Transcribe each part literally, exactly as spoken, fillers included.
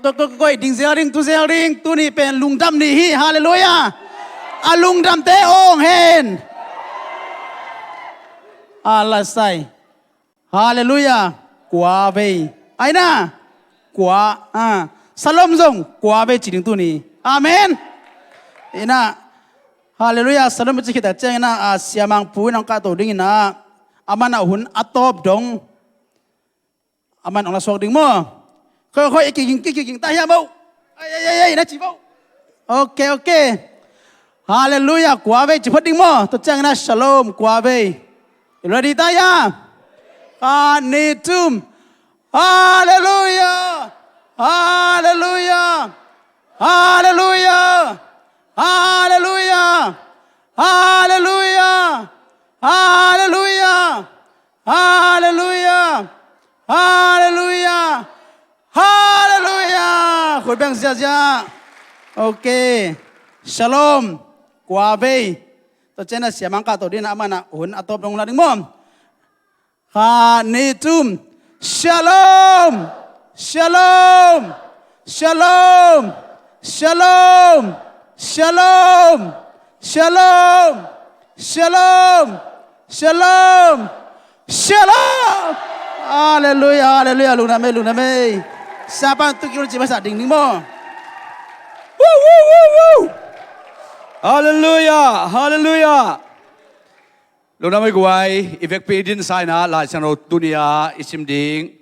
Ko, ko, ko, ding zel ding, tu zel ding, tuni pen lungdam ni hi, halleluiah. A lungdamte awng hen. A lasai. Halleluiah. Kua vei. Aina. Kua. Ah. Shalom zong kua vei ci ding tuni. Amen. Ina. Halleluiah. Shalom ci khit a ciang ina, ah, siamangpu ina hong kahto ding ina. Aman a hun a tawp dong. Aman hong la suak ding maw. Khoi, khoi, i kiging, kiging, ta hiam maw. Ai, ai, ai, ai, na ci maw. Ok, ok. Halleluiah, kua vei ci phot ding maw. Tua ciang ina shalom, kua vei. Ready ta hiam. Khat, nih, thum. Halleluiah. Halleluiah. Halleluiah. Halleluiah. Halleluiah. Halleluiah. Halleluiah. Halleluiah. Halleluiah. Khut beng ziazia. Ok. Shalom. Kua vei. Tua ciang a siamang kahto ding ina aman a hun a tawp dong la ding maw. Khat, nih, thum. Shalom. Shalom. Shalom. Shalom. Shalom. Shalom. Shalom. Shalom. Shalom. Halleluiah, halleluiah. Lungdam ei, lungdam ei. Siapa in tukin ci masa ding ding maw. Woo, woo, woo, woo. Halleluiah, halleluiah. Lungdam ei guai, i vekpi i dinsa ina Lai Siangtho tuni a i sim ding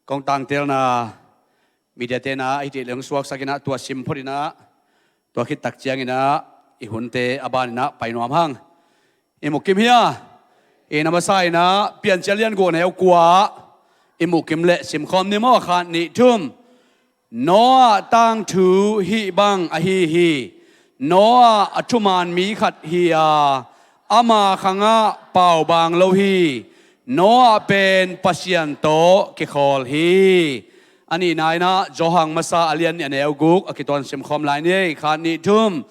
kong tangtelna, mediate ina hih teh leng suaksak ina tua sim phot ina, tua khit tak ciang ina i hunte a ban ina pai nuam hang. I mukim hia? Ina masa ina Piancil lian guk neu kua i mukim leh simkhawm ni maw. Khat, nih, thum. Noah tangthu hih bang ahi hi. Noah a thuman mi khat hi a, ama khangah paubaang lo hi. Noah pen Pasian tawh kikhawl hi. A nihna ina Johan masa a lian nih a neu guk a kituan simkhawm lai ni ei. Khat, nih, thum.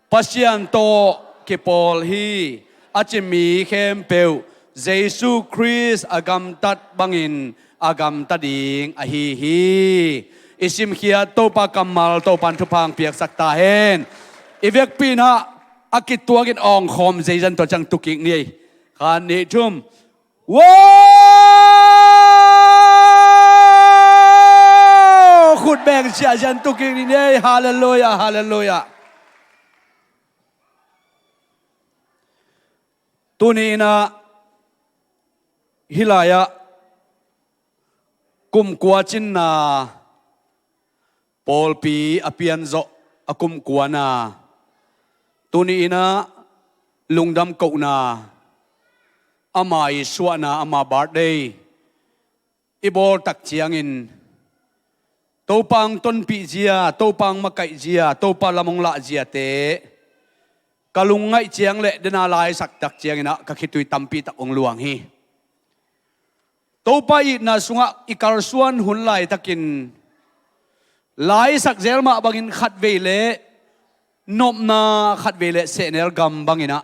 Pasian tawh kipawl hi a ci mi khempeuh Jesu Khrist a gamtat bangin a gamta ding ahi hi. I simkhiat Topa kammal Topan thupha piaksak ta hen. I vekpi ina a kituakin awngkhawm zeizan tua ciang tukik ni ei. Khat, nih, thum. Wow! Khut beng ziazia in tukik ni ei. Halleluiah, halleluiah. Tuni ina hih lai-ah kum kua cinna pawlpi a pianzawh a kum kuana, tuni ina lungdam kohna, ama i suahna, ama birthday i bawl tak ciangin Topa hong tonpih zia, Topa hong makaih zia, Topa lam hong lah ziate ka lungngaih ciang leh dena laisak tak ciang ina ka khitui tampi tak hong luang hi. Topa itna sungah i kalsuan hun laitakin laisak zel mah bangin khatvei leh nopna, khatvei leh sehnel gam bang ina,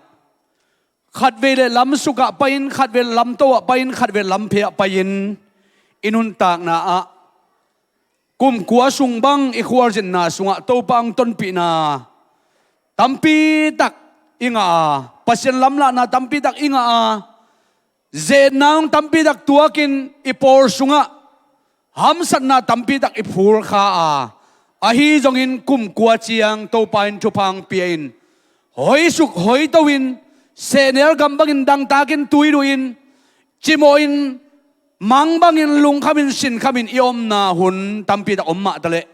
khatvei leh lamsuk ah pai-in, khatvei leh lamto ah pai-in, khatvei leh lamphe ah pai-in i nuntakna ah kum kua sung bang i khualzinna sungah Topa hong tonpihna tampi tak i ngah a, Pasian lamlahna tampi tak i ngah a, zetna hong tampi tak tuakin i pawl sungah hamsatna tampi tak i phulkha a, ahi zongin kum kua ciang Topa in thupha hong pia-in hoisuk hoito-in sehnel gam bangin dangtakin tuiduh in cimawhin mang bangin lungkhamin sinkhamin i omna hun tampi tak om mah taleh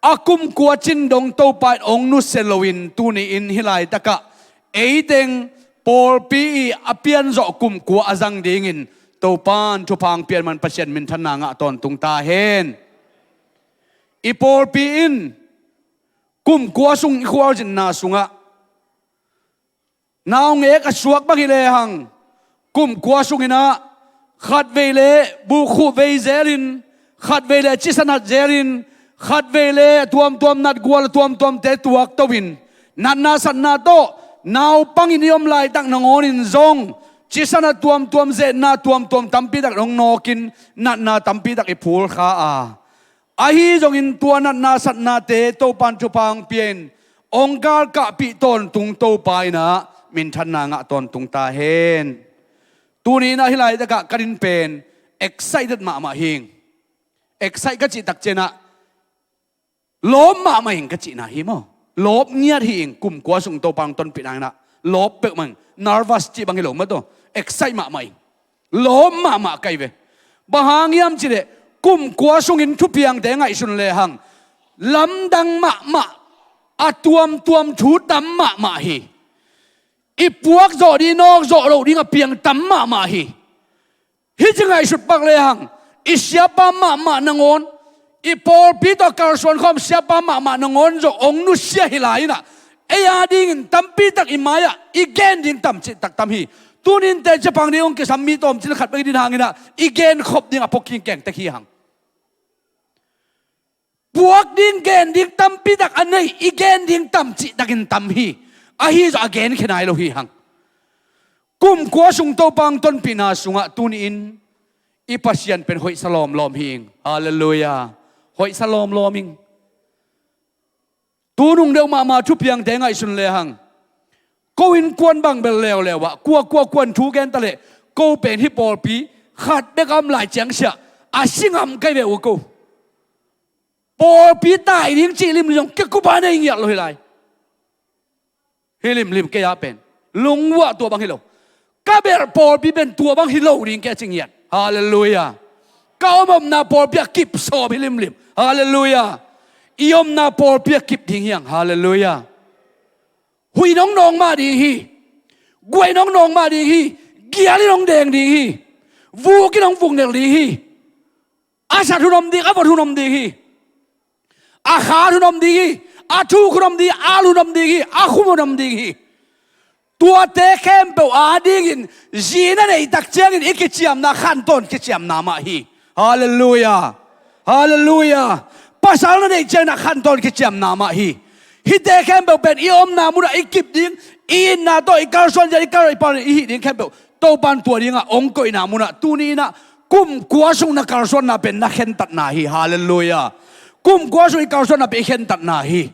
a kum kua cin dong Topa in hong nusia loin tuni in hih laitakah eiteng pawlpi i a pianzawh kum kua a zang dingin Topa in thupha hong pian man Pasian minthanna ngah tawntung ta hen. I pawlpi in kum kua sung i khualzinna sungah naungek a suak bang hi lehang kum kua sung ina khatvei leh bukkhuh vei zelin, khatvei leh cisa nat zelin, khatvei leh tuamtuam natgual a tuamtuamte tuakto-in natna satna tawh naupangin i om laitak nangawnin zong cisa nat tuamtuam, zetna tuamtuam tampi tak nong nawkin natna tampi tak i phulkha a, Ahi zongin tua natna satnate Topan thupha hong pia-in hong galkahpih tawntung Topa in ah minthanna ngah tawntung ta hen. Tuni in ah hih laitakah ka din pen excited mahmah hi ing. Excite ka cih takciangin ah lawp mahmah ing ka cihna hi maw? Lawp ngiat hi ing. Kum kua sung Topa hong tonpih nangin ah lawp peuhmah ing. Nervous cih bang hi lo maw, tua excite mahmah ing. Lawp mahmah ka hi ve. Bang hang hiam cih leh kum kua sungin thupiangte ngaihsun lehang lamdang mahmah, a tuamtuam thu tam mahmah hi. I puak zawh ding, nawk zawh loh ding a piang tam mahmah hi. Hih ci ngaihsut pak lehang i siapa mahmah nangawn, i pawlpi tawh kalsuan khawm siapa mahmah nangawn zong hong nusia hi lai in ah, ei a dingin tampi tak i mai-ah i gen ding tam cih tak tam hi. Tuni in teci pang ding hong kisam mi tawmcik khat bek i din hangin ah i gen khop ding a pua kingkeng tek hi hang. Puak ding, gen ding tampi tak a nei, i gen ding tam cih takin tam hi. Ahi zong a genkhia nai lo hi hang. Kum kua sung Topa hong tonpihna sungah tuni in i Pasian pen hoihsa lawmlawm hi ing. Halleluiah. Hoihsa lawmlawm ing. Tu nung deuh mahmah thupiangte ngaihsun lehang, ko innkuan bang bel leuleu ah kua kua kuan thu gen ta leh, ko pen hih pawlpi khat bek a om lai ciang siah a si ngam ka hi ve uh ko. Pawlpi tai ding cih limlim zong kikup a nei ngiat lo hi lai. Hih limlim kei a pen lungvuah tua bang hi lo. Ka belh pawlpi pen tua bang hi lo ding kei a ci ngiat. Halleluiah. Ka om omna pawlpi a kip sawm hi limlim. Halleluiah. I omna pawlpi a kip ding hi hang. Halleluiah. Huih in hong nawng mah ding hi. Guai in hong nawng mah ding hi. Gial in hong deng ding hi. Vuk in hong vuknel ding hi. A sat hun om ding, a vot hun om ding hi. A khat hun om ding hi. A thuk hun om ding hi. A al hun om ding hi. A khum hun om ding hi. Tuate khempeuh a dingin zi na neih tak ciangin i kiciamna khantawn kiciamna mah hi. Halleluiah. Halleluiah. Pasal na neih ciangin a khantawn kiciamna mah hi. Hihte khempeuh pen i omna munah i kip ding, i itna tawh i kalsuan ciang i kal i pan i hih ding khempeuh Topan tua dingah hong koihna munah tuni inah kum kua sung na kalsuanna pen na khentatna hi. Halleluiah. Kum kua sung i kalsuanna pen i khentatna hi.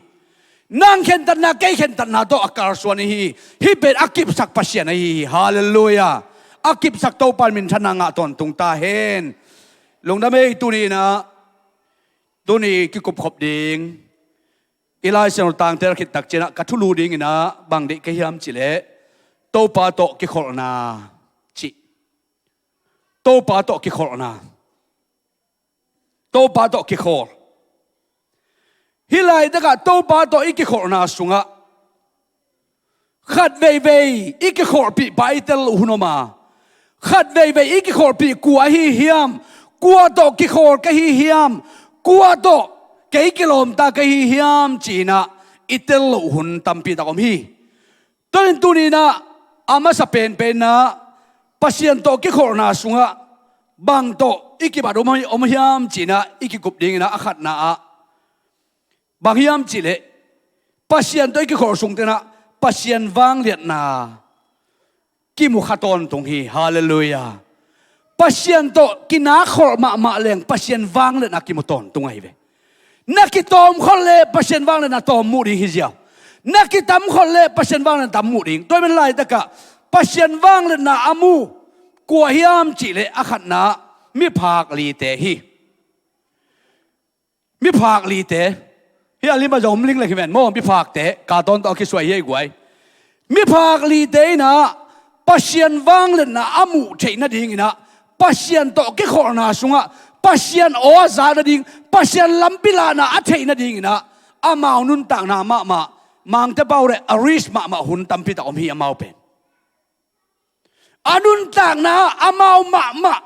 Nang khentatna, kei khentatna tawh a kalsuan ihi hi. Hih pen a kipsak Pasian ahi hi. Halleluiah. A kipsak Topan minthanna ngah tawntung ta hen. Lungdam ei. Tuni inah, tuni kikupkhop ding i Lai Siangtho tangtel khit tak cianah ka thulu dinginah bang deih ka hiam cihleh, Topa tawh kikholhna cih. Topa tawh kikholhna. Topa tawh kikhawl. Hih laitakah Topa tawh i kikholhna sungah khat veivei i kikholhpih pa i tel loh hun om a, khat veivei i kikholhpih kua ahi hiam, kua tawh kikhawl ka hi hiam, kua tawh kei kilawmta ka hi hiam ci-inah i tel loh hun tampi tak om hi. Tua in tuni inah a masa penpen inah Pasian tawh kikholhna sungah bang tawh i kibat om, om hiam ci-inah i kikup dinginah a khatna ah bang hiam cihleh, Pasian tawh i kikholh sungte inah Pasian vangliatna kimu kha tawntung hi. Halleluiah. Pasian tawh kinakkholh mahmah leng Pasian vangliatna kimu tawntung ahi ve. Na kitawmkholh leh Pasian vangliatna tawm muh ding hi ziau. Na kitamkholh leh Pasian vangliatna tam muh ding. Tua hi man laitakah Pasian vangliatna a mu kua hiam cihleh, a khatna miphak lite hi. Miphak lite. Hih a lim a zong om ling lek hi ven maw, miphakte ka tawn tawh a kisuai hi ei guai. Miphak lite inah Pasian vangliatna a muh theih nadinginah, Pasian tawh kikholhna sungah Pasian aw a za nading, Pasian lampi lahna a theih nadinginah amau nuntakna mahmah, Mangte pau leh a risk mahmah hun tampi tak om hi. Amau pen a nuntakna amau mahmah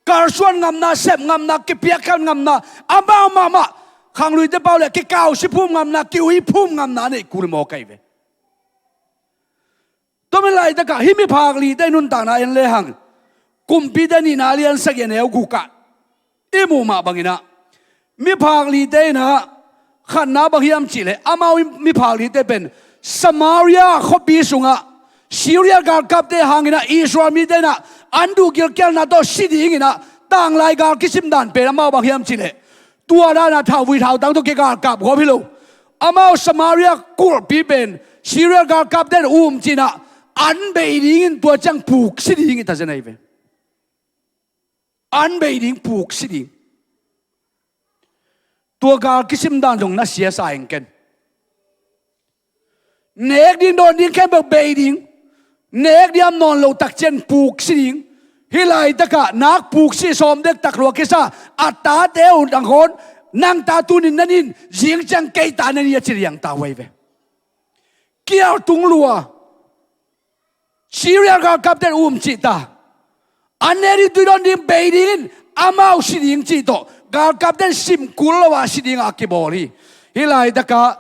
kalsuan ngamna, sep ngamna, kipiakkhiat ngamna, amau mahmah khangluite pau leh kikausi phum ngamna, kiui phum ngamna a neih kul hi maw ka hi ve. Tua man laitakah hih miphak lite nuntakna en lehang, Kumpite nihna lian sagih a neu gukah i muh mah banginah, miphak lite inah khatna bang hiam cihleh, amau miphak lite pen Samaria khuapi sungah Syria galkapte hanginah Israel mite inah an duh gilkialna tawh si dinginah tanglai gal kisim dan pen amau bang hiam cihleh, Tua dan a thauvui thautang tawh kigalkap gawp hi lo. Amau Samaria kulhpi pen Syria galkapte'n um cih in ah an bei dingin tua ciang puksi ding hi ta zen ahi ve. An bei ding, puksi ding. Tua gal kisim dan zong na siasa ing ken. Nek ding dawn ding khempeuh bei ding. Nek diam nawn lo takciang puksi ding. Hih laitakah nak puksi sawm dek tak lua kisa a tate uh nangawn, nang ta tunin na ni in, zing ciang kei ta na ni a ci liang ta uh ahi ve. Kial tung lua. Syria galkapte'n um cih ta. An ne ding, tui dawn ding, bei dingin amau si ding cih tawh galkapte'n sim kul lo a si ding a kibawl hi. Hih laitakah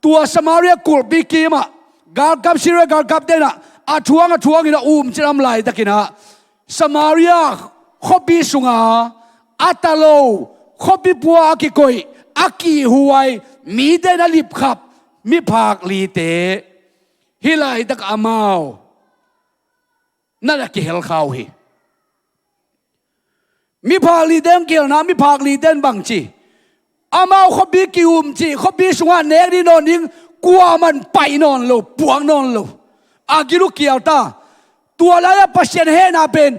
tua Samaria kulhpi kimah galkap, Syria galkapte'n ah a thuang a thuangin a um cih lam laitakin ah Samaria khuapi sunga a ta lo khuapi pua a kikoih, a kihhuai, mite'n a lipkhap miphak lite hih laitak amau na na kihel kha uh hi. Miphak lite hong kihelna, miphak lite'n bang ci? Amau khuapi ki-um cih, khuapi sungah nek ding dawn ding kuaman pai nawn lo, puak nawn lo. A gil uh kial ta. Tua lai-ah Pasian hehna pen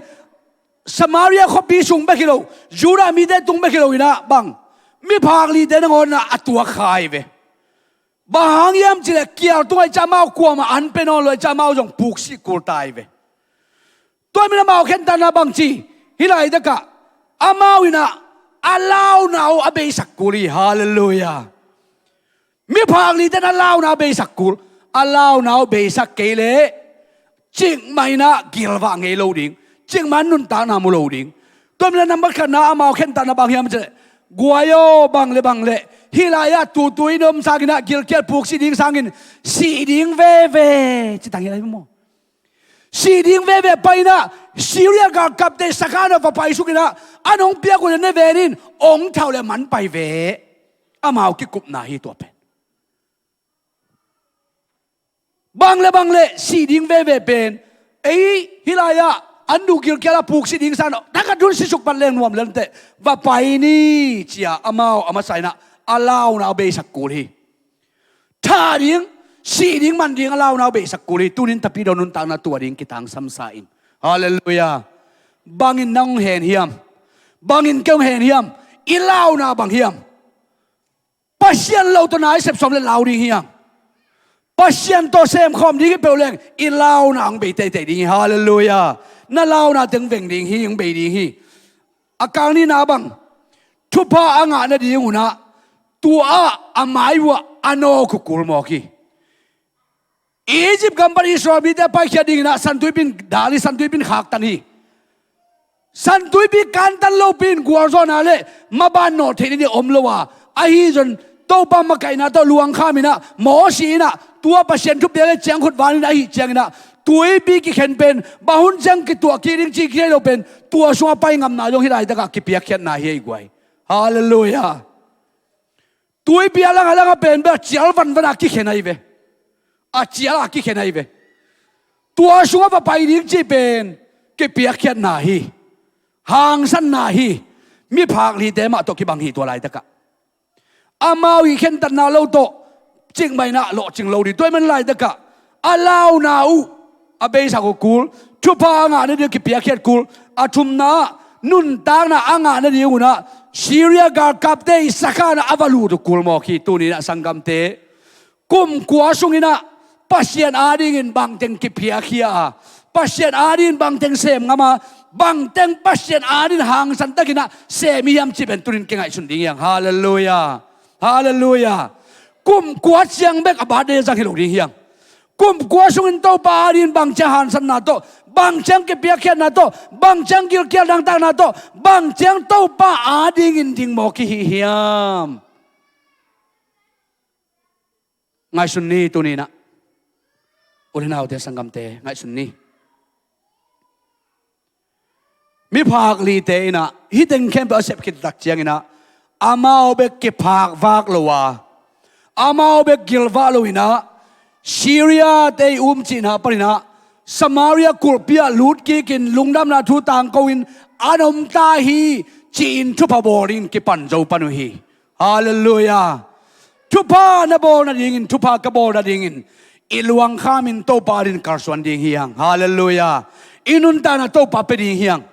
Samaria khuapi sung bek hi lo, Judah mite tung bek hi lo in ah bang, miphak lite nangawn ah a tuak kha hi ve. Bang hang hiam cih leh kial tungah i cih amau kuamah an pia nawn lo, i cih amau zong puksi kul ta hi ve. Tua ahih manin amau khentatna bang ci? Hih laitakah amau in ah a launa uh a beisak kul hi. Halleluiah. Miphak lite'n a launa a beisak kul. A launa uh beisak kei leh cikmah in ah gilvah ngei lo ding. Cikmah in nuntakna mu lo ding. Tua ahih manin nambat khatna amau khentatna bang hiam cih leh, guai aw, bang le bang le hih lai-ah tutu in om sangin ah gilkial puksi ding sangin sih ding veve ci tang hi lai maw? Sih ding veve pai in ah Syria galkapte sakhan ah va paisuk in ah an hong piak uh leh na ven in, hong thau leh man pai ve. Amau kikupna hi tua pen. Bang le bang le sih ding veve pen, ei hih lai-ah an duh gilkial a puksi ding sang, thakhat hun sisuk pat leng nuam lenteh va pai ni ci-a amau a masa in ah a launa a beisak kul hi. Thah ding, sih ding, man ding a launa uh beisak kul hi. Tunin Tapidaw nuntakna tua ding kitangsam sa ing. Halleluiah. Bangin nang hong hen hiam? Bangin kei hong hen hiam? I launa bang hiam? Pasian lo tawh na i sep sawm leh lau ding hiam? Pasian tawh sem khawm ding hi peuh leng i launa hong bei teitei ding hi. Halleluiah. Na launa teng veng ding hi, hong bei ding hi. A kal nihna bang, thupha a ngah nading un ah tua ah a mai uh ah a nawk uh kul mawk hi. Egypt gam pan Israel mite a paikhiat dingin ah Santuipi in dal hi, Santuipi in khaktan hi. Santuipi kantan lopi in gualzawhna leh maban nawh theih nading om lo a, ahi zong Topa makaihna tawh luangkham in ah Mawsi in ah tua Pasian thupiak leh ciangkhut van in ahih ciangin ah tuipi kikhen pen bang hun ciang kituah kik ding cih kithei lo pen, tua sungah pai ngamna zong hih laitakah kipiakkhiatna hi ei guai. Halleluiah. Tuipi a lang a lang a pen bel a cial vanvan a kikhen ahi ve. A cial a kikhen ahi ve. Tua sungah va pai ding cih pen kipiakkhiatna hi. Hangsanna hi. Miphak lite mah tawh kibang hi tua laitakah. Amau i khentatna lo tawh cikmah in ah lawhcing lo ding. Tua ahih manin laitakah a launa uh a beisak uh kul, thupha a ngah nading kipiakkhiat kul. A thumna ah nuntakna a ngah nading un ah Syria galkapte i sakhan ah a va lut uh kul mawk hi. Tuni in ah sanggamte, kum kua sungin ah Pasian adingin bangteng kiphiakhia a, Pasian adingin bangteng sem ngam a, bangteng Pasian adingin hangsan takin ah sem i hiam cih pen tunin kingaihsun ding hiang. Halleluiah. Halleluiah. Kum kua ciang bek a birthday zang hi lo ding hiang. Kum kua sungin Topa adingin bangciang hangsanna tawh, bangciang kipiakkhiatna tawh, bangciang gilkial dangtakna tawh, bangciang Topa adingin ding mawk i hi hiam? Ngaihsun ni tuni in ah. U le naute, sanggamte, ngaihsun ni. Miphak lite in ah hih teng khempeuh a sep khit tak ciangin ah amau bek kiphakvak lo a, amau bek gilvah lo in ah Syria-te i um cihna panin ah Samaria kulhpi ah lut kikin lungdamna thu tangko in an om ta hi ci-in thupha bawl dingin kipan zo pan uh hi. Halleluiah. Thupha na bawl nadingin, thupha ka bawl nadingin i luangkhamin Topa adingin kalsuan ding hi hang. Halleluiah. I nuntakna Topa pia ding hi hang.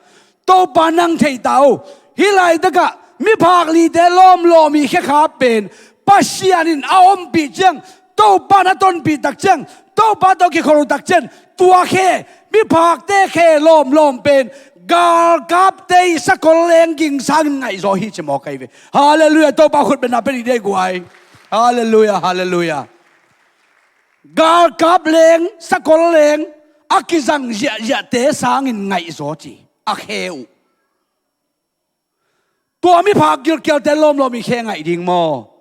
Topa nang thei ta uh. Hih laitakah miphak lite lawmlawm i khekhap pen Pasian in a ompih ciang, Topa na tonpih tak ciang, Topa tawh kikhol uh tak ciang, tua khe, miphakte khe lawmlawm pen galkapte i sakol leng ging sangin ngaihzaw hi ci mawk ahi ve. Halleluiah. Topa khut bengna pia ding deih guai. Halleluiah, halleluiah. Galkap leng, sakol leng a kizang ziahziahte sangin ngaihzaw ci a khe uh. Tua miphak gilkialte lawmlawm i khe ngaih ding maw?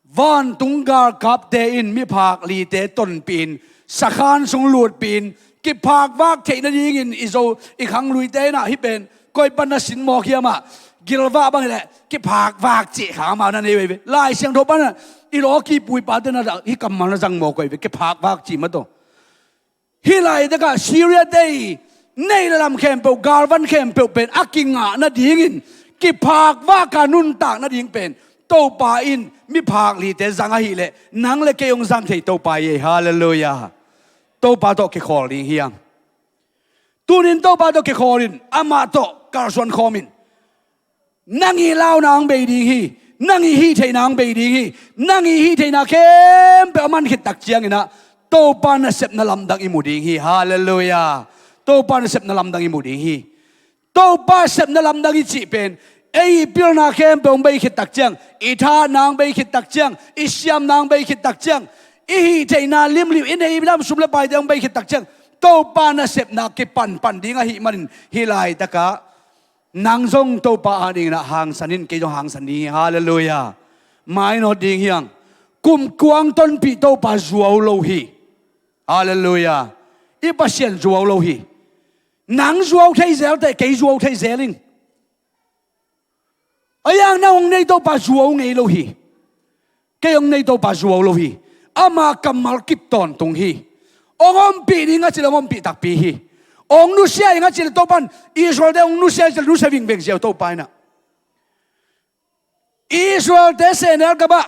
Vantung galkapte in miphak lite tonpihin, sakhan sung lutpihin, kiphakvak theih nadingin i Zo, i khangluite in ah hih pen koi pan na sin mawk hiam ah, gilvah bang hileh kiphakvak cih kha amau na nei uh hi ve. Lai Siangtho pan ah i lawki puipate na hih kammal na zang mawk uh hi ve, kiphakvak cih mah tawh. Hih laitakah Syria te i neih le lam khempeuh, galvan khempeuh pen a kingah nadingin kiphakvak a nuntak nading pen Topa in miphak lite zang ahileh nang le kei hong zang thei Topa hi ei. Halleluiah. Topa tawh kikhawl ding hi hang. Tunin Topa tawh kikhawl in, amah tawh kalsuan khawm in. Nang i launa hong bei ding hi. Nang i hih theihna hong bei ding hi. Nang i hih theihna khempeuh a man khit tak ciangin ah Topa nasepna lamdang i mu ding hi. Halleluiah. Topa nasepna lamdang i mu ding hi. Topa sepna lamdang i cih pen ei i pilna khempeuh hong bei khit tak ciang, i thahatna hong bei khit tak ciang, i siamna hong bei khit tak ciang, i hih theihna limlim, i neih i nam sum le paite hong bei khit tak ciang, Topa nasepna kipanpan ding ahih manin hih laitakah nang zong Topa adingin ah hangsan in, kei zong hangsan ding hi. Halleluiah. Mainawt ding hi hang. Kumkuang tonpih Topa zuau lo hi. Halleluiah. I Pasian zuau lo hi. Nang zuau thei zel teh, kei zuau thei zel ing. A yang na hong nei Topa zuau ngei lo hi. Kei hong nei Topa zuau lo hi. Ama kammal kip tawntung hi. Hong ompih ding a cih leh hong ompih takpi hi. Hong nusia ing a cih leh Topa in Israel-te hong nusia ing a cih leh nusia vingveng ziau Topa in ah. Israel-te sehnel gam ah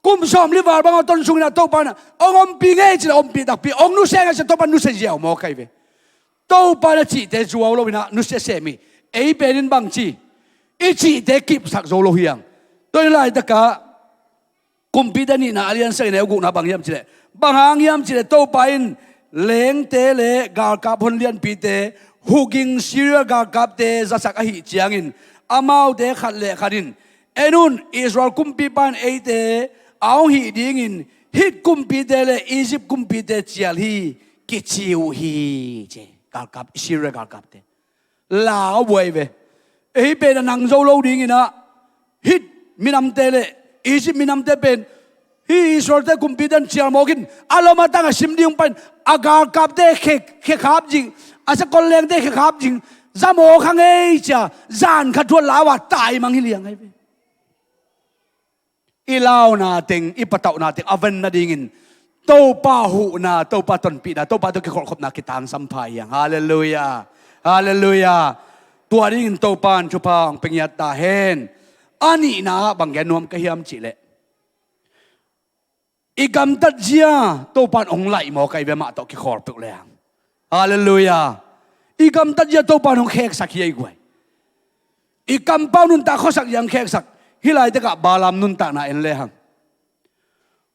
kum sawmli val bang a hong ton sungin ah Topa in ah hong ompih ngei cih leh ompih takpi, hong nusia ngei cih leh Topa in nusia ziau mawk ahi ve. Topa in a cihte zuau lo in ah nusia sem hi. Ei pen in bang ci, i cihte kipsak zo lo hi hang. Tua hi laitakah Kumpite nihna a lian sagihna a gukna bang hiam cih leh, bang hang hiam cih leh Topa in lengte le galkap hon lianpite huging Syria galkapte zasak ahih ciangin amaute khat le khat in, en un, Israel kumpipa in eite a hong hih dingin Hit kumpite le Egypt kumpite cial hi kici uh hi, ci. Galkap, Syria galkapte la a buai ve. Ei pen a nang zo lo dingin ah Hit minamte le Egypt minamte pen hih Israelte kumpite in cial mawk in a lom a tang a sim ding pai in a galkapte khe, khe khap zing, a sakol lengte khe khap zing, za mawk hang ei cia zan khat thuat la uh a taimang hi liang ahi ve. I launa teng, i patauhna teng a ven nadingin Topa huhna, Topa tonpihna, Topa tawh kikholhkhopna kitangsam pha hi hang. Halleluiah. Halleluiah. Tua dingin Topa in thupha hong pia ngiat ta hen. A nihna ah bang gen nuam ka hiam cih leh, i gamtat zia Topa in hong laih mawk ahi ve, amah tawh kikhawl peuh le hang. Halleluiah. I gamtat zia Topa in hong kheksak hi ahi guai. I kampau nuntak khuasak zia hong kheksak. Hih laitakah Balaam nuntakna en le hang.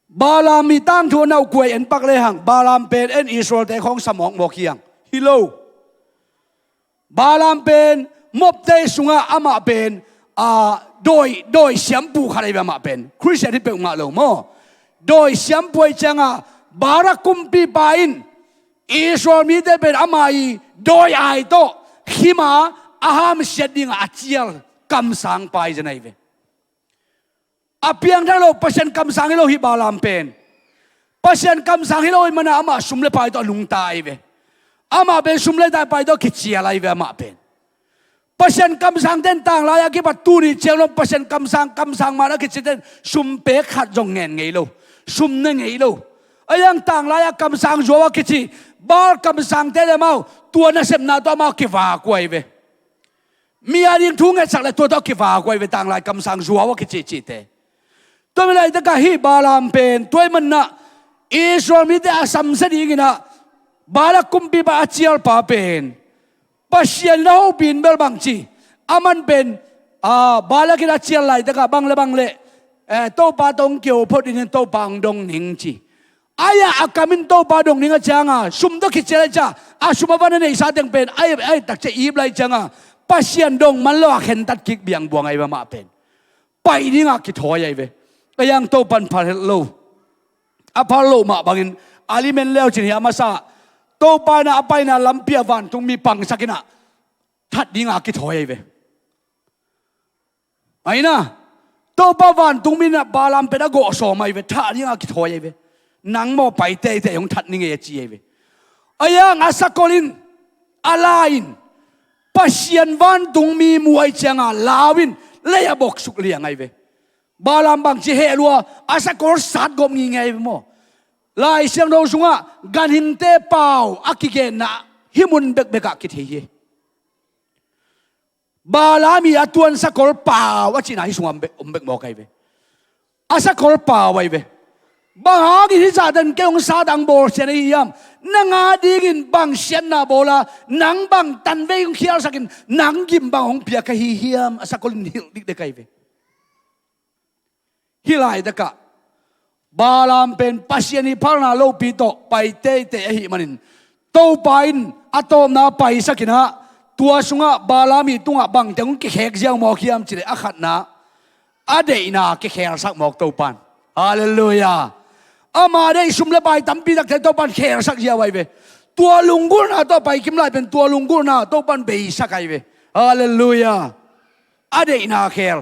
Balaam i tangthu a naukuai en pak le hang. Balaam pen en Israelte khawng sa mawkmawk hi hang. Hi lo. Balaam pen Moabte sungah amah pen, a, dawi, dawi siampu khat ahi ve amah pen. Khristian hi peuh ngah lo maw. Dawi siampu ahi ciangah Barak kumpipa in Israel mite pen ama i dawi ai tawh khim a, a hamsiat dingah a cial kamsang pai zen ahi ve. A piangthak lo, Pasian kamsang hi lo hi Balaam pen. Pasian kamsang hi lo hi mana amah sum le pai tawh a nungta ahi ve. Amah pen sum le pai tawh kicial ahi ve amah pen. Pasian kamsangte in tanglai a kipat tuni ciang lo Pasian kamsang, kamsang man a kicite in sum pek khat zong ngen ngei lo. Sum ne ngei lo. A yang tanglai a kamsang zuau a kici Baal kamsangte le amau tua nasepna tawh amau kivak uh ahi ve. Mi a ding thu ngetsak le tua tawh a kivak uh ahi ve, tanglai kamsang zuau a kicihcihte. Tua mi laitakah hih Balaam pen tua ahih manin ah Israel mite a samsia dingin ah Balak kumpipa a cialpa pen Pasian in a hopih in bel bangci, aman pen, ah, Balak in a cial laitakah bang le bang le, eh, Topa tawh hong kio phot dingin Topa hong dong ning ci. Ai-ah a kam in Topa dong ning a cianga sum tawh kicial a cia, a sum a van a neihsa teng pen ai, ai takcia ip lai cianga Pasian dong man lo a khentat kik biangbuang ahi ve mah pen. Pai dingah kithawi ahi ve. A yang Topan phal het lo. A phal loh mah bangin a limen leucin hi a masa Topa in a paina lampi a vantungmi pangsak in ah that dingah kithawi ahi ve. Aina Topa vantungmi in ah Balaam pen a gawh sawm ahi ve, that dingah kithawi ahi ve. Nang maw pai teitei hong that ning ei a ci ahi ve. A yang a sakol in, a la in, Pasian vantungmi mu ai cianga lau in lei a boksuk liang ahi ve. Balaam bangci heh lua, a sakol sat gawp ngingei ahi ve maw. Lai Siangtho sungah ganhingte pau a kigenna hih mun bekbekah kithei hi. Balaam i a tuan sakol pau a cihna hih sungah om bek, om bek mawk ahi ve. A sakol pau ahi ve. Bang hangin hih zahtan kei hong satang bawlsiat ahi hiam? Nang a dingin bang siatna bawla, nang bang tanvei hong khialsakin nang gim bang hong piak ahi hiam? A sakol in hilh dikdek ahi ve. Hih laitakah Balaam pen Pasian i phalna lopi tawh pai teitei ahih manin Topa in a tawpna paisak in ah tua sungah Balaam i tungah bangteng hong kikhek ziau mawk hiam cileh a khatna a deihna kikhelsak mawk Topan. Halleluiah. Ama deih sum le pai tampi takte Topan khelsak ziau ahi ve. Tua lunggulhna tawh pai kim lai pen tua lunggulhna Topan beisak ahi ve. Halleluiah. A deihna khel.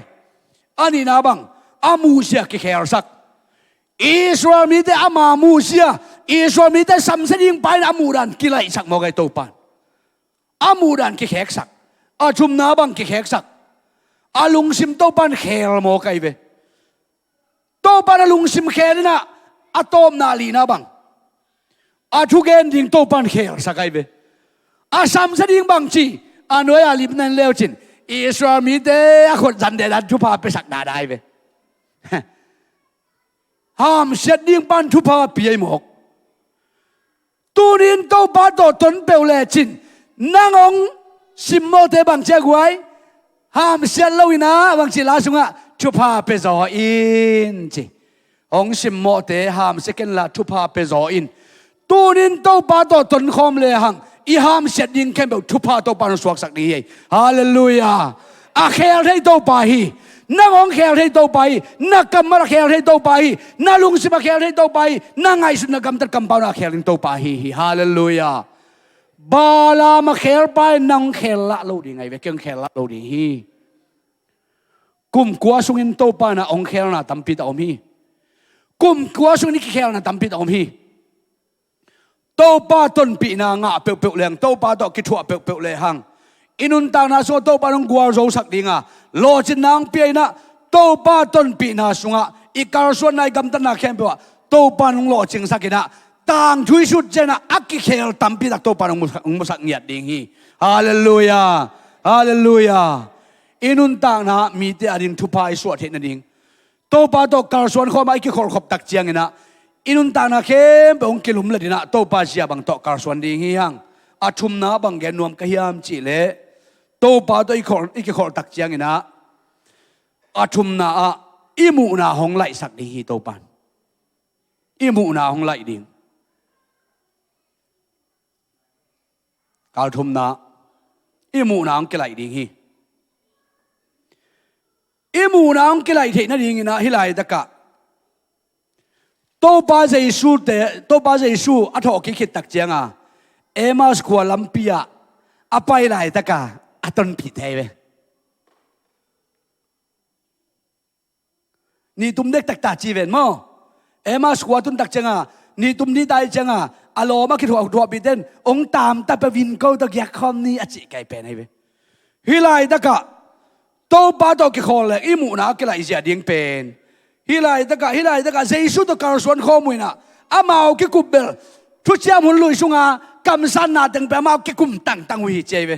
A nihna bang, a muhsia kikhelsak. Israel mite ama muhsia, Israel mite samsia ding pa in a muhdan kilaihsak mawk ahi Topan. A muhdan kikheksak. A thumna bang kikheksak. A lungsim Topan khel mawk ahi ve. Topan a lungsim khel in ah a tawpna lina bang, a thugen ding Topan khelsak ahi ve. A samsia ding bangci, a nuai-a lipna in leucin Israel mite a khut zan dehdan thupha piasak dahdah ahi ve. Hamsiat ding pan thupha pia ahi mawk. Tunin Topa tawh ton peuh lecin nang hong simmawhte bangci a guai, hamsiat lo in ah bangci la sungah thupha pia zaw in ci. Hong simmawhte hamsia kenla thupha pia zaw in. Tunin Topa tawh tonkhawm lehang i hamsiat ding khempeuh thupha Topa hong suaksak ding hi. Halleluiah. A khel thei Topa hi. Nang hong khel thei Topa hi. Na kammal a khel thei Topa hi. Na lungsim a khel thei Topa hi. Na ngaihsutna gamtat kampauna a khel ding Topa hi hi. Halleluiah. Balaam a khelpa in nang hong khel lah lo ding ahi ve, kei hong khel lah lo ding hi. Kum kua sungin Topa in ah hong khelna tampi tak om hi. Kum kua sungin i kikhelna tampi tak om hi. Topa tonpihna ngah peuhpeuh lehang, Topa tawh kithuah peuhpeuh lehang i nuntakna sungah Topa in hong gualzosak dinga lawhcinna hong pia in ah, Topa tonpihna sungah i kalsuanna i gamtatna khempeuh ah Topa in hong lawhcingsak in ah, tangthu i sut ciangin ah a kikhel tampi tak Topa in hong musak, hong musak ngiat ding hi. Halleluiah. Halleluiah. I nuntakna mite a ding thupha i suah theih nading, Topa tawh kalsuan khawm a i kikholh khop tak ciangin ah i nuntakna khempeuh hong kilumlet in ah Topa zia bang tawh kalsuan ding hi hang. A thumna bang gen nuam ka hiam cihleh, Topa tawh i kholh, i kikholh tak ciangin ah a thumna ah i muhna hong laihsak ding hi Topa in. I muhna hong laih ding. Kal thumna, i muhna hong kilaih ding hi. I muhna hong kilaih theih nadingin ah hih laitakah Topa Jesu te, Topa Jesu a thawhkik khit tak cianga Emmaus khua lampi ah a pai laitaka a tonpihte hi ve. Ni tum dektak ta ci ven maw? Emmaus khua tun tak cianga, ni tum ni tai cianga a lawm a kithuah, thuahpihte in hong taamta pia vin ko tawh giak khawm ni a cih kai pen ahi ve. Hih laitakah Topa tawh kikhawl leh i muhna a kilaih zia ding pen, hih laitakah, hih laitakah Jesu tawh kalsuan khawm uh in ah, amau kikup bel thuciam hun lui sunga kamsanna teng pen amau kikum tangtang uh hi ci ahi ve.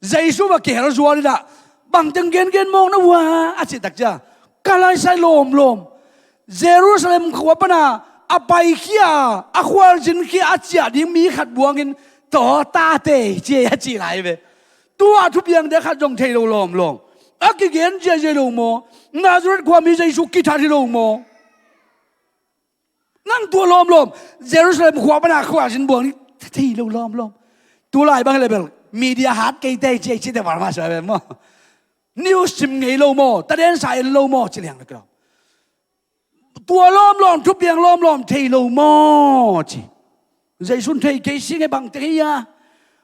Jesu va kihel zual in ah, bangteng gengen mawk na uh a, a cih tak ciang, ka laisai lawmlawm, Jerusalem khua pana a paikhia, a khualzinkhia a ciah ding mi khat buangin, tua tate ci a cih lai ve. Tua thupiangte khat zong thei lo lawmlawm. A kigen ziahziah lo maw? Nazareth khuami Jesu kithat hi lo maw? Nang tua lawmlawm, Jerusalem khua pana khualzin buang ni, thei lo lawmlawm. Tulai bang hi leh bel media hat kei teh ci, ci teh val mah suai ve maw? News sim ngei lo maw? Taden sa en lo maw? Ci liang lo kei lo. Tua lawmlawm, thupiang lawmlawm thei lo maw ci. Jesu in thei kei sing e, bangteng hi a.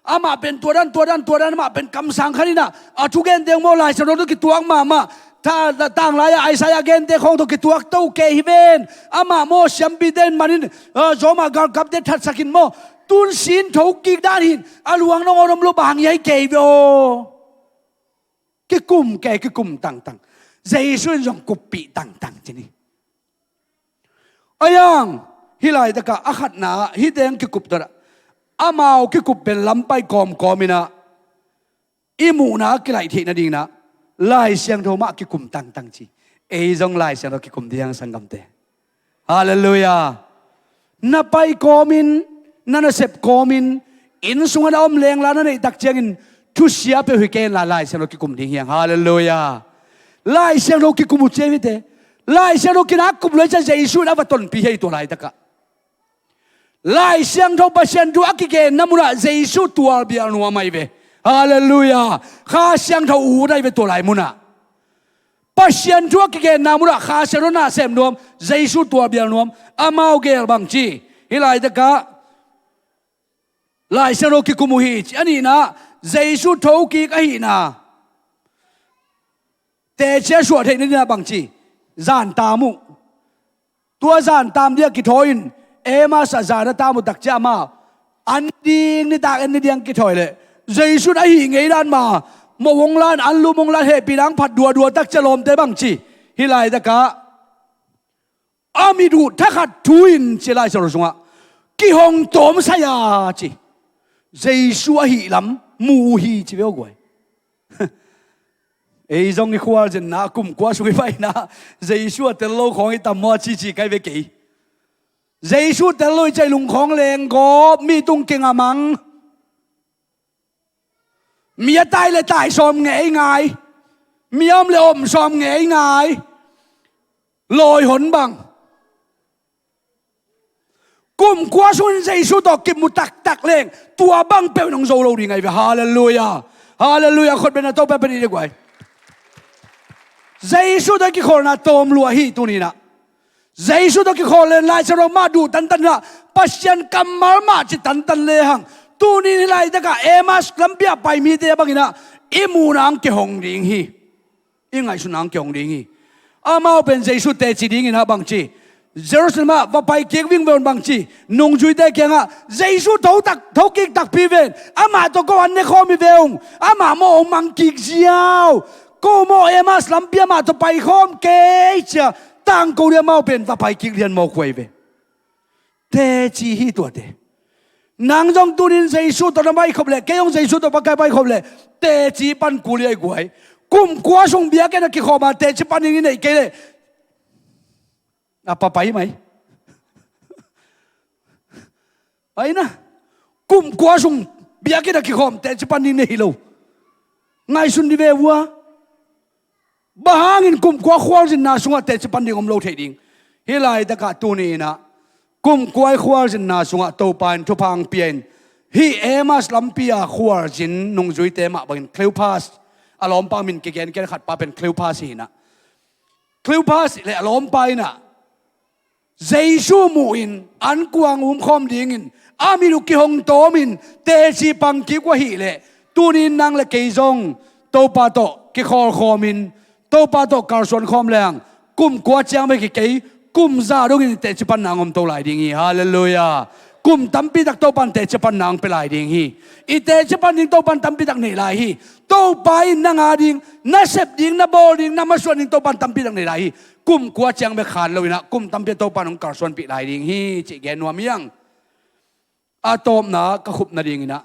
Amah pen tua dan, tua dan, tua dan, amah pen kamsang khat in ah, a thugen teng maw, Lai Siangtho tawh kituak mahmah. Tha, tha, tanglai ah Isaiah gente khawng tawh kituak to kei hi ven. Amah maw siampite in manin, ah, zawmah galkapte thatsak in maw, tun sin thokik dan hi in, a luang nangawn om lo, bang hi ai kei ve aw. Kikum kei, kikum tangtang. Jesu in zong kuppih tangtang ci ni. Ayang, hih laitakah a khatna, hih teng kikup dot ah, amau kikup pen lam pai kawmkawm in ah, i muhna kilaih theih nading in ah, Lai Siangtho mah kikum tangtang ci. Ei zong Lai Siangtho kikum ding, sanggamte. Halleluiah. Na pai kawmin, na nasep kawmin, inn sungah na om lengla na neih tak ciangin, thusia peuh hi kei inla, Lai Siangtho kikum ding hi hang. Halleluiah. Lai Siangtho kikum uh ci hi teh. Lai Siangtho kinak kum lo hi ciang Jesu in a va tonpih hi tua laitakah. Lai Siangtho Pasian thu a kigenna munah Jesu tualbial nuam ahi ve. Halleluiah. Kha Siangtho ut ahi ve tua lai munah. Pasian thu a kigenna munah Kha Siangtho na sem nuam, Jesu tualbial nuam, amau gel bang ci. Hih laitakah Lai Siangtho kikum uh hi ci. A nihna, Jesu thokik ahihna teci a suah theih nading in ah bang ci. Zan tam uh. Tua zan tam ding a kithawi in, Emmaus ah zan a tam uh tak ciang amau an ding, nitak en ni ding kithawi leh, Jesu in a hih ngei dan mah, mawh hong la in, an lum hong la in, hehpihna hong phat duadua tak ciang lawmte bang ci. Hih laitakah a mit uh thakhat thu in ci, Lai Siangtho sungah kihong tawm sai a ci. Jesu ahih lam mu uh hi ci ve aw guai. Ei zong i khualzinna, kum kua sung i paina, Jesu a tel lo khawng i tam maw a cici kai ve kei. Jesu tel lo i cih leh lungkhawng lenggawp, mi tung kingamang. Mi a tai leh tai sawm ngeingai. Mi a om leh om sawm ngeingai. Lawihon bang. Kum kua sungin Jesu tawh kimu taktak leng, tua bang peuh in hong zo lo ding ahi ve. Halleluiah. Halleluiah. Khut beng a, Topa pia dih guai. Jesu tawh i kikholhna tawm lua hi tuni in ah. Jesu tawh kikholh leng Lai Siangtho mah duh tantan in ah, Pasian kammal mah ci tantan lehang, tuni in hih laitakah Emmaus lampi ah pai mite bangin ah, i muhna hong kihong ding hi. I ngaihsutna hong kihong ding hi. Amau pen Jesu teci dingin ah bang ci. Jerusalem ah va pai kik vingveun bang ci. Nungzuite kiangah Jesu tho tak, thokik takpi ven. Amah tawh ko an ne khawm hi ve ung. Amah maw hong mang kik ziau. Ko maw Emmaus lampi amah tawh pai khawm kei ci a, tangko ding, amau pen va pai kik lian mawk huai ve. Teci hi tuate. Nang zong tunin Jesu tawh na pai khop leh, kei zong Jesu tawh pakai pai khop leh, teci pan kul hi ai guai. Kum kua sung biakinn a kikhawm a teci pan ding i neih kei leh, a pa pai mai. Aina, kum kua sung biakinn a kikhawm teci pan ding nei hi lo. Ngaihsun dih ve ua. Bang hangin kum kua khualzinna sungah teci pan ding om lo thei ding? Hih laitakah tuni in ah, kum kua i khualzinna sungah Topa in thupha hong pia in, hih Emmaus lampi a khualzin nungzuite mah bangin Cleopas, a lawmpa min kigenken khat pa pen Cleopas hi in ah. Cleopas le a lawmpa in ah, Jesu muhin an kuang umkhawm dingin a mit uh kihong tawmin teci pang kik uh ahih leh, tunin nang le kei zong Topa tawh kikhawlkhawmin, Topa tawh kalsuan khawm leng, kum kua ciang bek hi kei, kum za dongin i teci panna hong om to lai ding hi. Halleluiah. Kum tampi tak Topa in teci panna hong pia lai ding hi. I teci pan ding Topa in tampi tak neih lai hi. Topa in nang a ding, na sep ding, na bawl ding, na masuan ding Topa in tampi tak neih lai hi. Kum kua ciang bek khan lo in ah, kum tampi ah Topa in hong kalsuanpih lai ding hi cih gen nuam hi hang. A tawpna ka khupna dingin ah,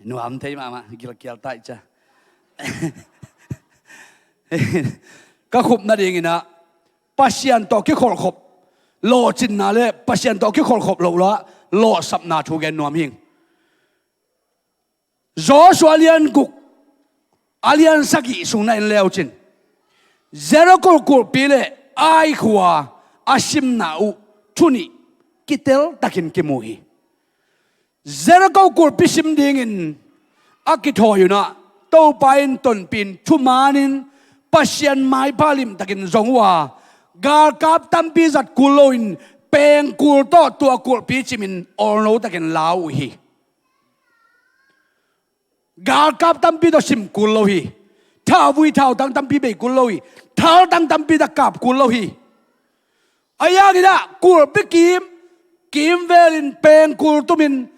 Nuam thei mahmah, gilkial taih cia. Ka khup nadingin ah Pasian tawh kikholhkhop lawhcinna le Pasian tawh kikholhkhop loh lah lawhsapna thu gen nuam hing. Joshua a lian guk, a lian sagih sung na en leucin Jericho kulhpi le Ai khua a simna uh thu nih kitel takin kimu hi. Jericho kulhpi sim dingin a kithawi un ah Topa in tonpih in thumanin Pasian maipha limtakin zong uh a, galkap tampi zat kul loin pengkul tawh tua kulhpi cimin awlno takin la uh hi. Galkap tampi tawh sim kul lo hi. Thauvui thautang tampi bei kul lo hi. Thaltang tampi tawh kap kul lo hi. A yangin ah kulhpi kim, kimvelin pengkul tumin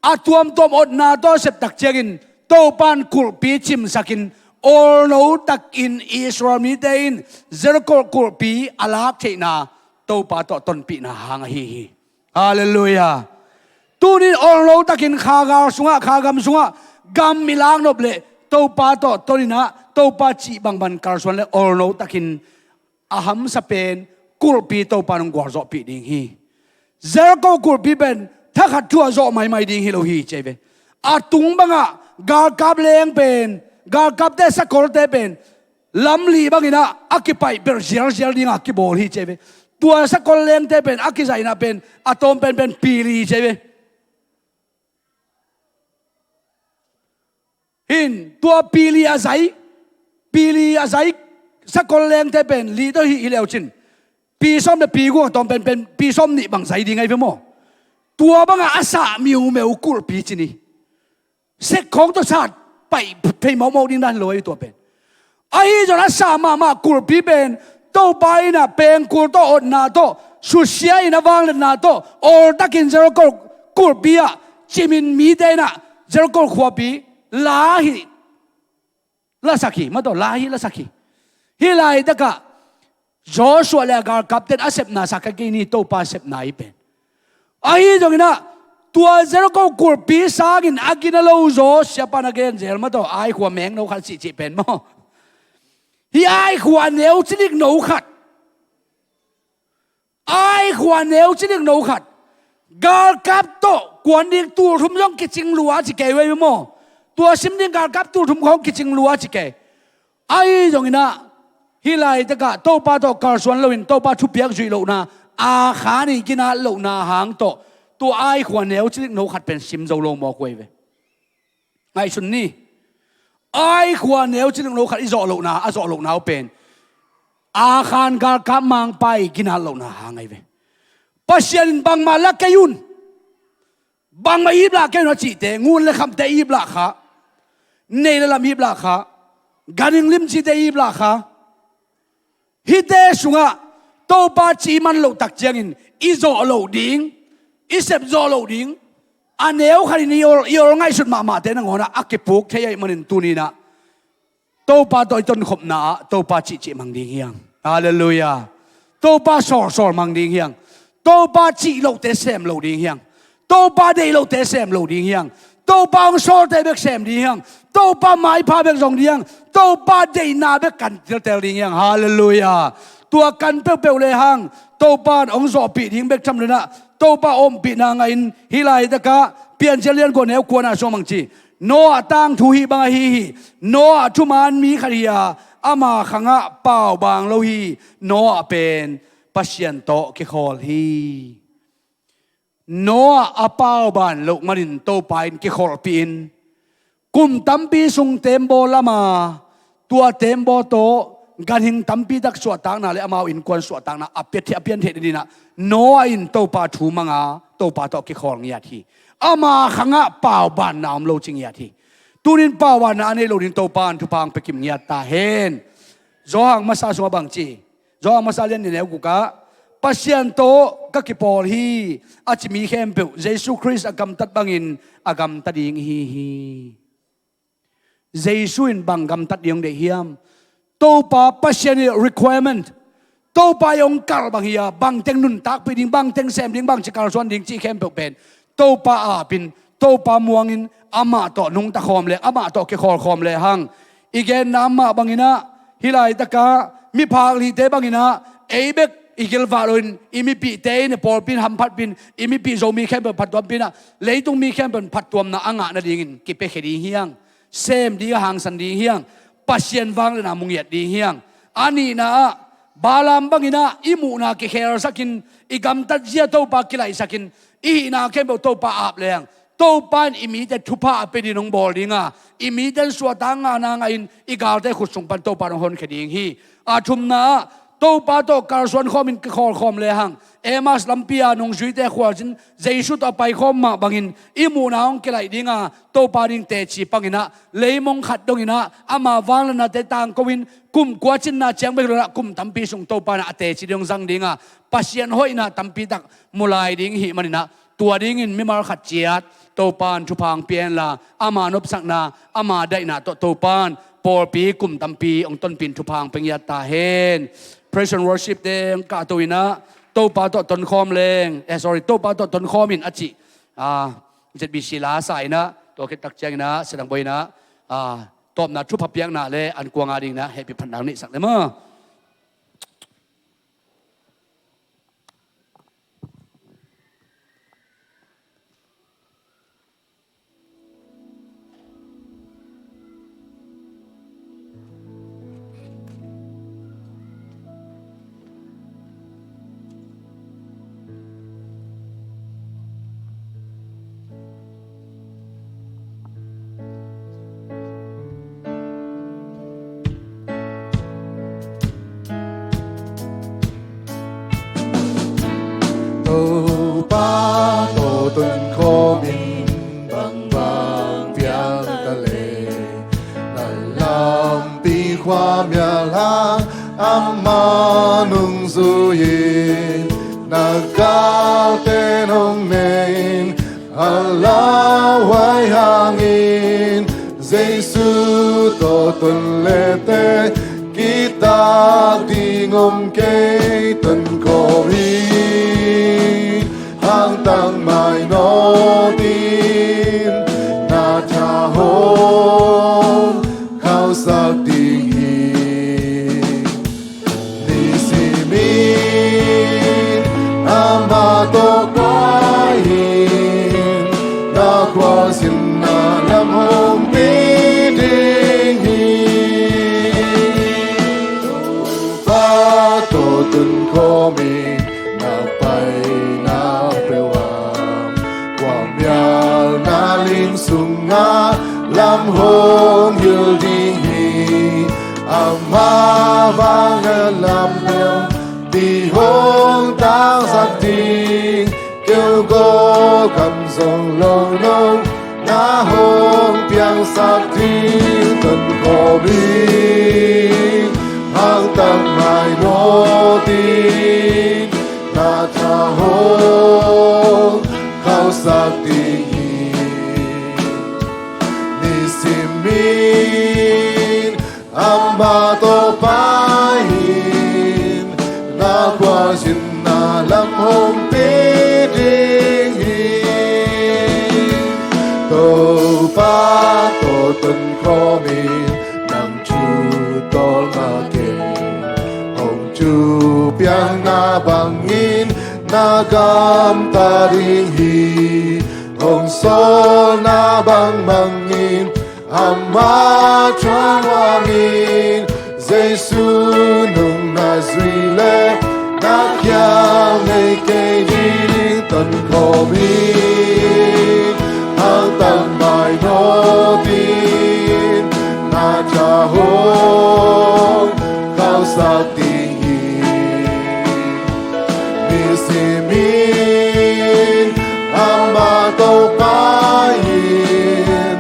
a tuamtuam otna tawh a sep tak ciangin Topa in kulhpi cimsakin awlno takin Israel mite in Jericho kulhpi a lak theihna Topa tawh tonpihna hang ahi hi. Halleluiah. Tunin awlno takin khagal sungah, khagam sungah gam i laknop leh Topa tawh tonin ah Topa cih bangbang kalsuan le awlno takin a hamsa pen kulhpi Topa in hong gualzawhpih ding hi. Jericho kulhpi pen thakhat thu a zawh maimai ding hi lo hi ci hi ve. A tung bangah galkap leng pen, galkapte sakolte pen lamlih bangin ah a kipaih belh zialzial dingah kibawl hi ci hi ve. Tua sakol lengte pen a kizaihna pen a tawm penpen pili ci hi ve. Hin tua pili a zai, pili a zai sakol lengte pen lih tawh hih hi leucin pi sawm le pi guk a tawm penpen pi sawm nih bang zai ding ahi ve maw? Tua bangah a sah miumeu kulhpi ci ni. Sek khawng tawh sat paih phei mawkmawk ding dan lo ahi tua pen. Ahi zong a sah mahmah kulhpi pen Topa in ah pengkul tawh otna tawh susia in a vangliatna tawh awltakin Jericho kulhpi ah cimin mite in ah Jericho khuapi la hi lasak hi, mataw la hi lasak hi. Hih laitakah Joshua le a galkapten a sepna sa kha kei ni, Topa sepna hi pen. Ahi zongin ah tua Jericho kulhpi sangin a gina lo zaw siapa na gen zel mataw Ai khua mengno khat sihcih pen maw? Hih Ai khua neu cilik no khat, Ai khua neu cilik no khat galkap tawh kuan ding tul thum zong kicing lua ci kei uh ahi maw? Tua sim ding galkap tul thum khawng kicing lua ci kei. Ahi zongin ah hih laitakah Topa tawh kalsuan loin Topa thupiak zuih lohna, Akhan i ginat lohna hang tawh tua Ai khua neu cilik no khat pen sim zo lo mawk uh ahi ve. Ngaihsun ni. Ai khua neu cilik no khat i zawh lohna, a zawh lohna uh pen Akhan galkap mangpa i ginat lohna hang ahi ve. Pasian in bangmah la kei un, bangmah iplah kei un a cihte, ngun le khamte iplah kha, nei le lam iplah kha, ganhing limcite iplah kha. Hihte sungah Topa cih man loh tak ciangin i zawh loh ding, i sep zawh loh ding, a neu khatin i ol, i ol ngaihsut mahmahte nangawnah a kipuk thei ahih manin tuninah Topa tawh i tonkhopna ah Topa cihcih mang ding hiang. Halleluiah. Topa sawlsawl mang ding hiang. Topa cih lohte sem lo ding hiang. Topa deih lohte sem lo ding hiang. Topa hong sawlte bek sem ding hiang. Topa maipha bek zong ding hiang. Topa deihna bek kan teltel ding hiang. Halleluiah. Tua kan peuhpeuh lehang Topa in hong zawhpih ding bek tham lenah Topa ompihna ngahin hih laitakah Piancil lian kua neu kuana sung bang ci, Noah tangthu hih bang ahi hi. Noah thuman mi khat hi-a ama khangah paubaang lo hi. Noah pen Pasian tawh kikhawl hi. Noah a pauban loh manin Topa in kikholhpihin kum tampi sung tembaw lama tua tembaw tawh ganhing tampi tak suahtakna le amau innkuan suahtakna a pia, a piantheih nadinah Noah in Topa thu manga Topa tawh kikhawl ngiat hi. Ama khangah paubanna om lo ci ngiat hi. Tunin paubanna a nei lo ding Topa in thupha hong pia kim ngiat ta hen. Johan masa sungah bang ci? Johan masa lian nih neu gukah Pasian tawh ka kipawl hi a ci mi khempeuh Jesu Khrist a gamtat bangin a gamta ding ihi hi. Jesu in bang gamtat ding hong deih hiam? Topa Pasian i requirement, Topa i hong kalh bang hi-a bangteng nuntakpih ding, bangteng sem ding, bangci kalsuan ding cih khempeuh pen Topa apin Topa muangin amah tawh nungta khawm le, amah tawh kikhawl khawm le hang. I genna mah banginah, hih laitakah miphak lite banginah ei bek i gilvah loin i mipihte in, i pawlpi in hamphatpih in, i mipih Zomi khempeuh phattuampih inah, leitung mi khempeuh phattuamna a ngah nadingin kipiakhia ding hiang. Sem ding a hangsan ding hiang. Pasian vangliatna mu ngiat ding hiang. A nihna ah, Balaam banginah i muhna kikhelsakin, i gamtatzia Topa kilaihsakin, i hihna khempeuh Topa ap leng, Topa in i mite thupha a pia ding hong bawl dinga, i mite in suahtakna ngahna ngahin i galte khut sung pan Topa in hong honkhia ding hi. A thumna ah, Topa tawh kalsuan khawmin kikhawl khawm le hang. Emmaus lampi a nungzuite khualzin Jesu tawh a paikhawm mah bangin i muhna hong kilaih dinga, Topa ding teci panginah, leimong khat donginah ama vangliatnate tangko in, kum kua cinna ciang bek lo inah kum tampi sung Topa inah a teci ding hong zang dinga, Pasian hoihna tampi tak mu lai ding i hih maninah, tua dingin mimal khat ciat Topa in thupha hong pia henla, ama nopsakna, ama daihna tawh Topa in pawlpi kum tampi hong tonpih in thupha hong pia ngiat ta hen. Praise and worship te hong kahto inah, Topa tawh tonkhawm leng, eh, sorry, Topa tawh tonkhawm in a cih, ah, Z B C la sa inah, tua khit tak cianginah, Sia Dang Bawi inah, ah, tawpna thupha piakna le an kuang a dinginah hehpih phatna hong neihsak le maw. Topa tawh tonkhawmin bangbang piang ta leh, na lampi khuamial hang amah nungzui-in, na galte nong ne-in, a lauhuai hangin Jesu tawh ton lete, kitak ding om kei. Tonkhawm hi, hangtak mai nawtin, na tha hong khauhsak ding hi. Nisimin amah tawh pai-in, na khualzinna lam hong pi ding hi. Topa tawh tonkhawmin na paina peuh ah, khuamial na ling sungah lam hong hilh ding hi. Amah vangliatna lam peuh hong tangsak ding, keu gaw kam zong lo nong na hong piangsak ding. Tonkhawm hi, hangtak mai nawtin, na tha hong khauhsak ding hi. Nisimin amah tawh pai-in, na khualzinna lam hong pi ding hi. Topa tawh tonkhawmin, nang thu tawl ngah kei. Hong thu piakna bangin na gamta ding hi. Hong sawlna bang bangin, amah thuak hangin, Jesu nong na zui leh, na kiang nei kei ding. Tonkhawm hi, hangtak mai nawtin, na tha hong khauhsak ding hi. Nisimin amah tawh pai-in,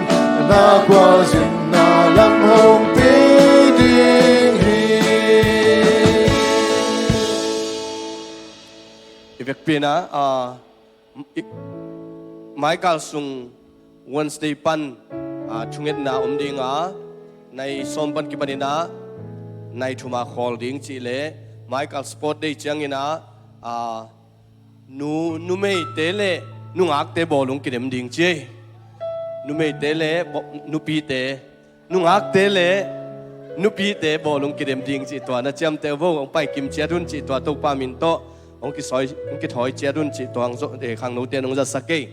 na khualzinna lam hong pi ding hi. I vekpi-in ah, ah, i, maikal sung Wednesday pan, ah, thungetna om dinga, nai sawm pan kipanin ah, nai thum a khawl ding cih leh, maikal sport day ciangin ah, ah, nu, numeite le nungakte bawlung kidem ding ci ei. Numeite le nupite, nungakte le nupite bawlung kidem ding cih tua na ciamteh vo, hong paikim ciat un cih tua Topa min tawh hong kithawi ciat un cih tua khangnote nong zasak kei.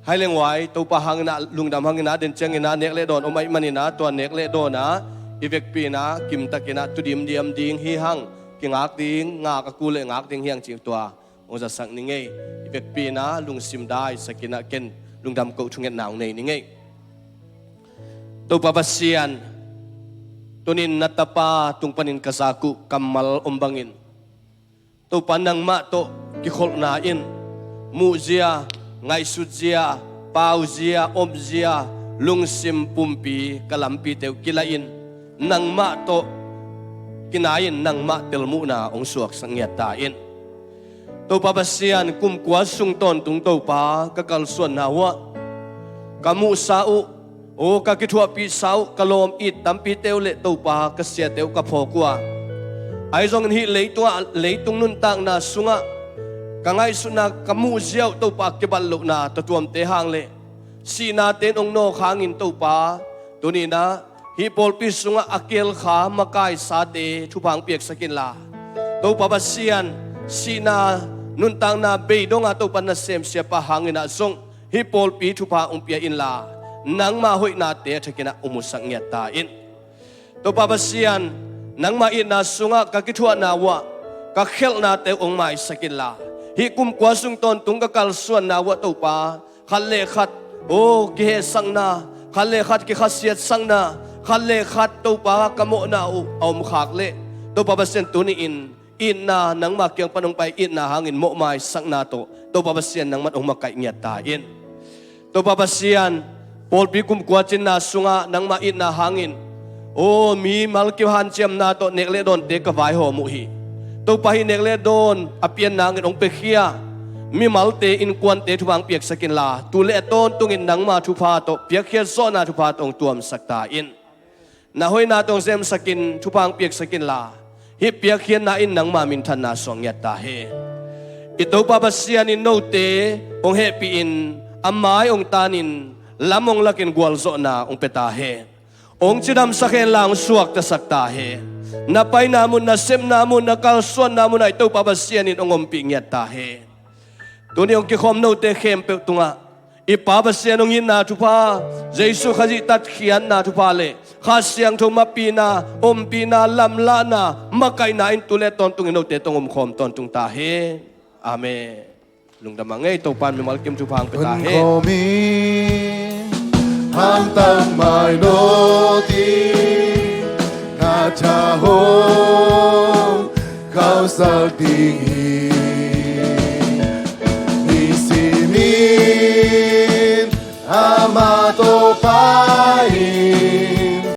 Hai leng uai, Topa hangin ah, lungdam hangin ah, den ciangin ah nek le dawn om ahih manin ah, tua nek le dawn ah i vekpi in ah kimtakin ah tu dimdiam ding hi hang. Kingak ding, ngak a kul le ngak ding hi hang cih tua hong zasak ni ngei. I vekpi in ah lungsim daisakin ah ken lungdam koh thungetna hong nei ni ngei. Topa Pasian, tunin na tapa tung panin ka zak uh kammal om bangin, Topa nangmah tawh kikholhna in muhzia, ngaihsutzia, pauzia, omzia, lungsim pumpi ka lampite uh kilahin, nangmah tawh kinai-in nangmah telmuhna hong suaksak ngiat ta in. Topa Pasian, kum kua sung tawntung Topa ka kalsuanna uh ah ka muhsa uh, aw ka kithuahpihsa uh, ka lawm it tampite uh le Topa ka siate uh ka phawk uh a, ahi zongin hih leitungah, leitung nuntakna sungah ka ngaihsutna ka muhzia uh Topa kibat lohna tawtuamte hang le sihnate in hong nawk hangin Topa, tuninah hih pawlpi sungah a kihelkha makaisate thupha hong piaksak inla, Topa Pasian, sihna nuntakna bei donga Topa nasem siapa hanginah zong hih pawlpi thupha hong pia inla, nangma hoihnate a thakinah hong musak ngiat ta in. Topa Pasian, nangma itna sungah ka kithuahna uh ah ka khelhnate uh hong maisak inla, hih kum kua sung tawntung ka kalsuanna uh ah Topa, khat le khat, aw, kihehsakna, khat le khat kikhasiatsakna, khat le khat Topa ka mawhna uh a om khak leh, Topa Pasian, tuni-in itna, nangma kiang pan hong pai itna hangin mawhmaisakna tawh Topa Pasian nangman hong makaih ngiat ta in. Topa Pasian, pawlpi kum kua cinna sungah nangma itna hangin, aw, mimal kihanciamna tawh nek le dawnte ka vaihawm uh hi. Topa, hih nek le dawn a pianna hangin hong piakhia mimalte, innkuante thupha hong piaksak inla, tu le a tawntungin nangma thupha tawh, piakkhiat zawhna thupha tawh hong tuamsak ta in. Na hoihna tawh hong semsakin thupha hong piaksak inla, hih piakkhiatna in nangma minthanna suak ngiat ta hen. I Topa Pasian in note hong hehpihin, a mai hong tanin, lam hong lakin gualzawhna hong pia ta hen. Hong cidamsak henla hong suaktasak ta hen. Na paina mun, na sepna mun, na kalsuanna munah i Topa Pasian in hong ompih ngiat ta hen. Tuni hong kikhawm note khempeuh tungah i Pa Pasian hong itna thupha, Jesu Khazih tatkhiatna thupha le Kha Siangtho mapihna, ompihna, lamlahna, makaihna in tu le tawntungin note tawh hong omkhawm tawntung ta hen. Amen. Lungdam a ngei, Topa in mimal kim thupha hong pia ta hen. Khawm in hamtang mai lo ding, na tha hong khausak ding hi.